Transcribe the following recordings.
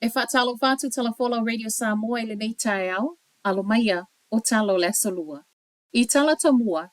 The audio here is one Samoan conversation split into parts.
E faatalofa atu Talafolau Radio Samoa i lenei taeao, alo maia o tala o le Aso Lua. I tala tomua,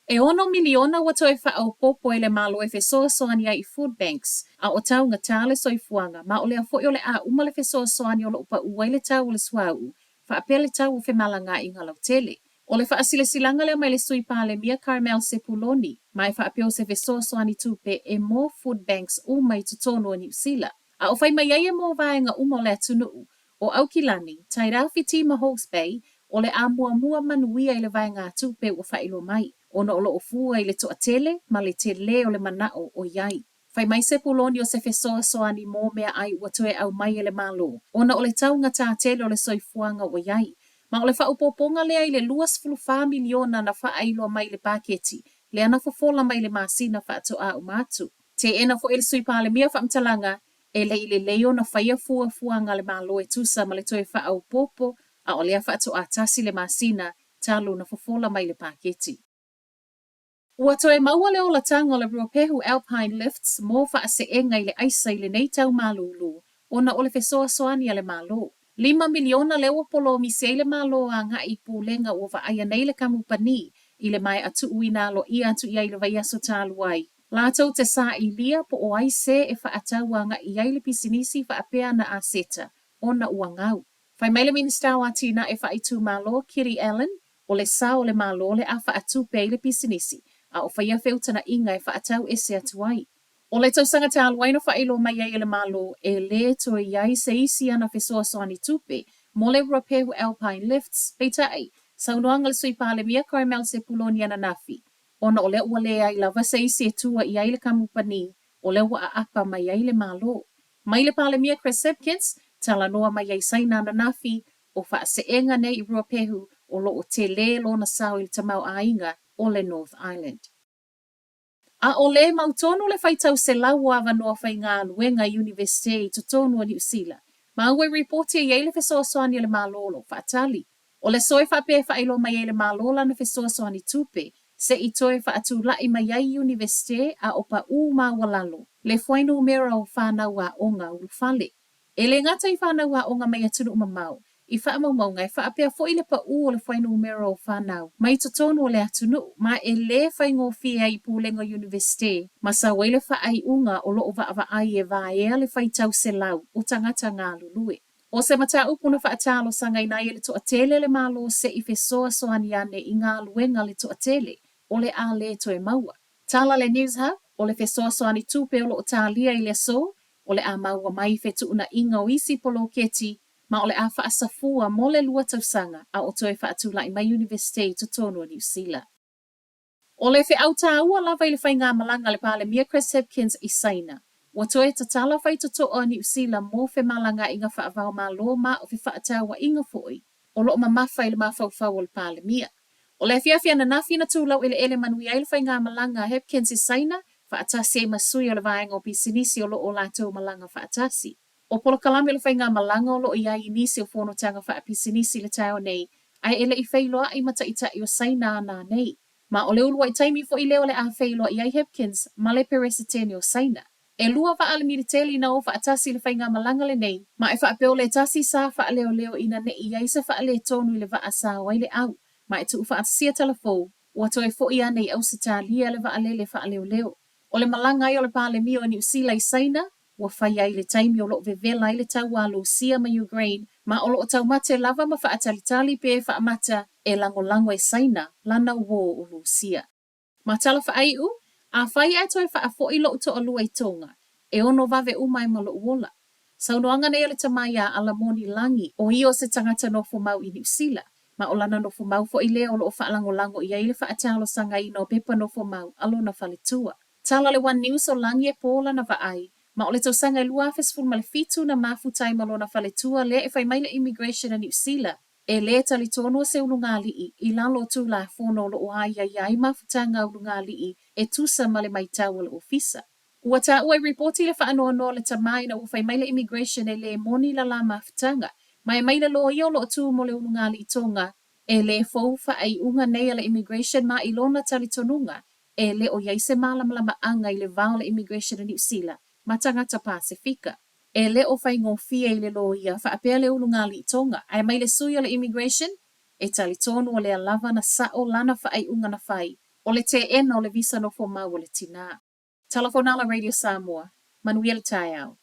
e ono miliona ua toe faaopoopo e le Malo e fesoasoani ai i food banks, a o taugata le soifuaga, ma o lea foi o le a uma le fesoasoani o lo o pau ai le tau o le suauu, faapea le tau o femalagaaiga lautele. O le faasilasilaga lea mai le Sui Palemia Carmel Sepuloni, ma e faapea o se fesoasoani tupe e mo food banks uma i totonu o Niu Sila. A o fai mai ai e mo vaega uma o le atunuu, o Aukilani, Tairāwhiti ma Hawke's Bay, o le a muamua manuia i le vaegatupe ua faailoa mai, ona o lo o fua i le toatele ma le telē o le manao o i ai. Fai mai Sepuloni o se fesoasoani mo meaai ua toe aumai e le Malo, ona o le taugatā tele o le soifuaga ua i ai. Ma o le faaopoopoga lea i le 24 miliona na faailoa mai i le paketi lea na fofola mai i le masina faatoa uma atu. Teena foi e le Sui Palemia faamatalaga e le i lelei ona faia fuafuaga a le Malo e tusa ma le toe faaopoopo a o lea faatoa tasi le masina talu na fofola mai le paketi. Ua toe maua le olataga o le Ruapehu Alpine Lifts mo faaseega i le aisa i lenei tau malūlū ona o le fesoasoani a le Malo. Lima miliona lea ua polomisi ai le Malo agai i pulega ua vaaia nei le kamupani i le maea tuuina aloaia atu i ai i le vaiaso talu ai. Latou te sailia po o ai se e faatau agai i ai le pisinisi faapea ana aseta ona ua gau. Fai mai le Minisita o Atinae Faaitumalo, Kiri Allan, o le sao o le Malo o le a faatupe ai le pisinisi, a o faia feutagaiga e faatau ese atu ai. O le tausaga talu ai na faailoa mai ai e le Malo e lē toe i ai se isi ana fesoasoani tupe mo le Ruapehu Alpine Lifts, peitai, saunoaga a le Sui Palemia Carmel Sepuloni ananafi, ona o lea ua leai lava se isi e tua i ai le kamupani, o lea ua aapa mai ai le Malo. Mai le Palemia Chris Hipkins, talanoa mai ai Saina ananafi, o faaseega nei i Ruapehu o lo o telē lona sao i le tamaoaiga o le North Island. A o le mautonu le faitau selau o avanoa faigaluega i Iunivesite i totonu o Niu Sila, ma ua ripoti e i ai le fesoasoani a le Malo o lo o faatali. O le aso e faapea e faailoa mai ai le Malo lana fesoasoani tupe se i toe faatulai mai ai Iunivesite a o paʻū maualalo le fuainumera o fanau aoga ulufale. E lē gata i fanau aoga mai atunuu mamao, i faamaumauga e faapea foi le paʻū o le fuainumera o fanau mai totonu o le atunuu, ma e lē faigofie ai i pulega o Iunivesite ma sau ai le faaiuga o lo o vaavaai e vaea le faitau selau o tagata galulue. O se mataupu na faatalosagaina ai e le toatele le Malo se i fesoasoani ane i galuega a le toatele o le a lē toe maua. Tala le Newshub, o le fesoasoani tupe o lo o talia i le aso, o le a maua mai i fetuunaiga o isi poloketi ma o le a faasafua mo le lua tausaga a o toe faatulai mai Iunivesite i totonu o Niu Sila. O le feau taua lava i le faigamalaga a le Palemia Chris Hipkins i Saina, ua toe tatala faitotoa o Niu Sila mo femalagaaiga faava-o-Malo ma o fefaatauaiga foi o lo o mamafa i le mafaufau o le Palemia. O le afiafi ananafi na tulau eleele manuia ai le faigamalaga a Hipkins i Saina faatasi ai ma sui o le vaega o pisinisi o lo o latou malaga faatasi. O polokalame o le faigamalaga o lo o i ai i nisi o fonotaga faapisinisi i le taeao nei, ae e le i feiloai ma taitai o Saina a nanei. Ma o le uluai taimi foi lea o le a feiloai ai Hipkins ma le Peresetene o Saina. E lua vaa a le militeli na o faatasi i le faigamalaga lenei, ma e faapea o le tasi sa faaleoleo ina ne i i ai se faaletonu i le vaa sa o ai le au, ma e tuufaatasia talafou, ua toe foi ane i Ausetalia le vaalele faaleoleo. O le malaga ai o le Palemia o Niu Sila i Saina, ua fai ai i le taimi o lo o vevela ai le taua a Lusia ma Ukraine, ma o lo o taumate lava ma faatalitali pe faamata e lagolago e Saina lana uō o Lusia. Ma tala faaiu, Afai ae toe faafoi loʻu toalua i Tonga, e ono vave uma ai ma loʻu ola. Saunoaga nei a le tama iā Alamoni Lagi, ʻo ia o se tagata nofo mau i Niu Sila, ma ʻo lana nofo mau foi lea o lo o faalagolago i ai le faatalosagaina o pepa nofo mau a lona faletua. Tala le One News o Lagi e pō lana vaai, ma o le tausaga e 2017 na mafuta ai ma lona faletua lea e fai mai le Immigration a Niu Sila E lē talitonu o se ulugalii i lalo o Tulafono o lo o aiaia ai mafutaga a ulugalii e tusa ma le maitau a le Ofisa. Ua taua i ripoti le faanoanoa o le tama ina ua fai mai le Immigration e lē moni la la mafutaga, ma e mai le loia o lo o tu mo le ulugalii Tonga e lē fou faaiuga nei a le Immigration ma i lona talitonuga e le o i ai se mālamalamaʻaga i le va o le Immigration a Niu Sila ma tagata Pasefika. E le o faigofie i le loia faapea le ulugalii toga, ae mai le sui o le Immigration, e talitonu o lea lava na sa'o lana faaiuga na fai, o le teena o le visa nofomau o le tinā. Tala Fonala Radio Samoa, manuia le taeao.